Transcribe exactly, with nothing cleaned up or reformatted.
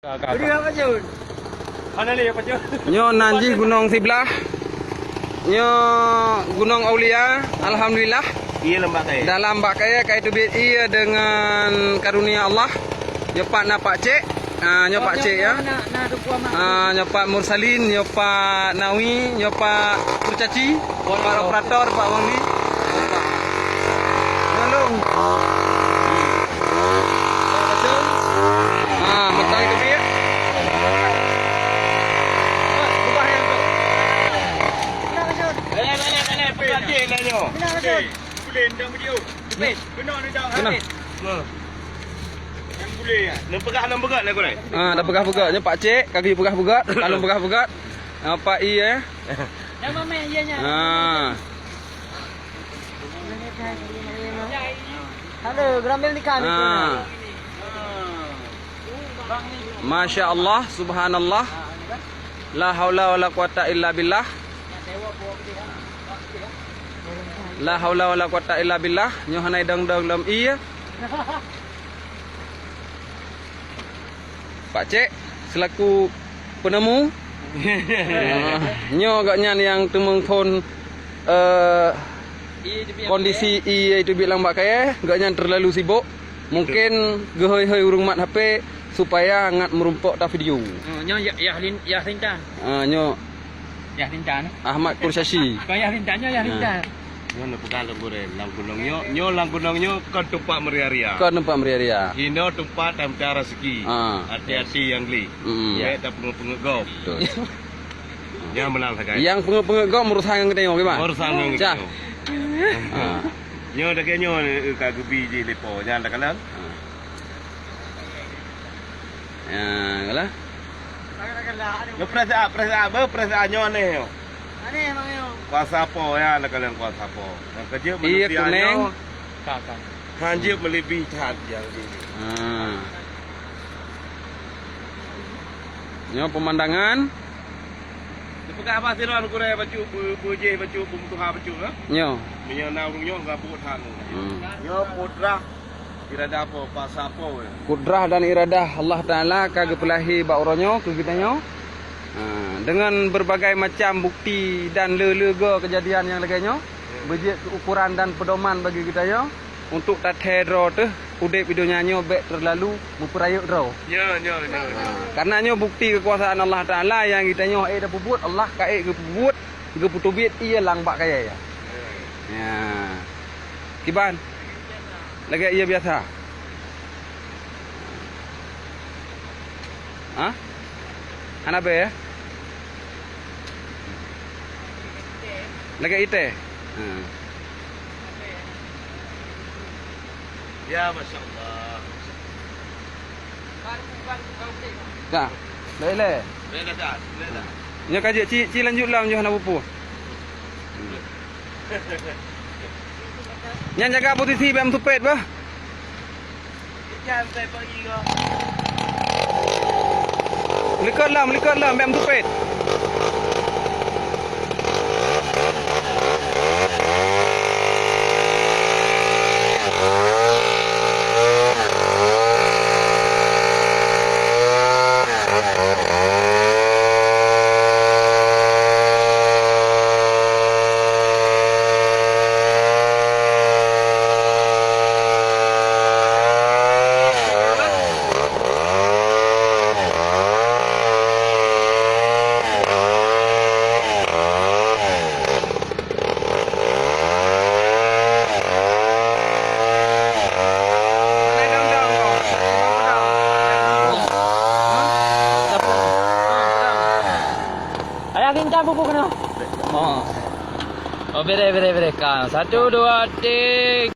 Nyoe nan jih gunong siblah. Nyoe Gunong Aulia, alhamdulillah. Iya, lambak kaya. Dalam bak kaya kai teubiet ié deungon karunia Allah. Nyoe pat na Pak Cek. Ah, nyoe Pak Cek ya. Ah, nyoe Pak Mursalin, nyoe Pak Nawi, nyoe Pak Kurcaci, Pak operator, Pak Wangli. Nyoe lôn. Ah, meutai keubiet. Kena. Neupeugah lôn peugah lagu nyan. Ah, dah peugah-peugah. Nyoe Pak Cek, ka geupeugah-peugah. Ka lôn peugah-peugah. Ah, Pak I, eh. Ah. Halo, gerambil nikah ni. Ah. Masya Allah, subhanallah. La haula wala quwata illa billah. La haula wala quwata illa billah. Nyoe hana idong-dong lom ié. Pak Cek selaku penemu. Ah, nyoe gobnyan nyang teumeung phon, eh, kondisi ié teubiet lam bak kayée, gobnyan terlalu sibok. Mungkin geuhôi-hôi ureuëng mat H P supaya ngat meurumpok ta video. Oh, nyoe Yah, Yah Lin-, Yah Lintan. Ah, nyoe Yah Lintan. Ahmad Kurcaci. Kon Yah Lintan, nyoe Yah Lintan. Nyoe neupeugah lôn gurée, lam gunong nyoe, nyoe lam gunong nyoe kon teumpat meuria-ria. Kon teumpat meuria-ria. Inoe teumpat tameucari rezeki. Ah. Hati-hati nyang gleh. Mm. Bék tapeungeuet-peungeuet gob. Betul. Nyan meunan sagai. Nyang peungeuet-peungeuet gob meurusan ngon geutanyoe, kiban? Meurusan ngon geutanyoe. Ah. Nyoe lagée nyoe, eh, ka geubi jih lé po. Nyan takalon. Ah. Ya, lah. Nyoe perasaan, perasaan, apa perasaan nyoe aneh nyoe? Aneh, Bang, nyoe. Kuasa apa ya, nak kalian kuasa apa? Yang kerja manusia kuneng. Nyoe. Ka, ka. Hanjeuet melebihi that yang ini. Ha. Nyoe pemandangan. Dipeugah apa sira gurée bacut, bu-, bujih bacut, bumtuha bacut, ha? Nyoe. Meunyoe na ureuëng nyoe, gabuk that. Hmm. Nyoe putra Iradah apa? Paksa apa? Kudrah dan iradah Allah Taala ka geupeulahé bak uroe nyoe keu geutanyoe. Ha, deungon berbagai macam bukti dan le-le go keujadian nyang lagée nyoe, beujeuet keu ukuran dan peudoman bagi geutanyoe untuk tathée droe teuh udeb di donya nyoe bék teulalu meupeurayeuk droe. Ya, ya, ya, ya. Ha, karena nyoe bukti keukuasaan Allah Taala nyang geutanyoe ék tapeubuet, Allah ka ék geupeubuet, geupeuteubiet ié lam bak kayée. Ya. Kiban? Lagée ié biasa. Ha? Hana bé, ya? Lagée ié teh. Ha. Ya, masya Allah. Dah. Lé, lé. Lé dah, lé dah. Nyoe ka jeuet ci, ci lanjut lam nyoe hana peue-peue. Nyan jaga posisi bèk meutupet bah. Likot lam, likot lam, bèk meutupet. Ayah Kintan pupuk kena. Oh. Oh, bere, bere, bere. Kan. Satu, dua, tiga.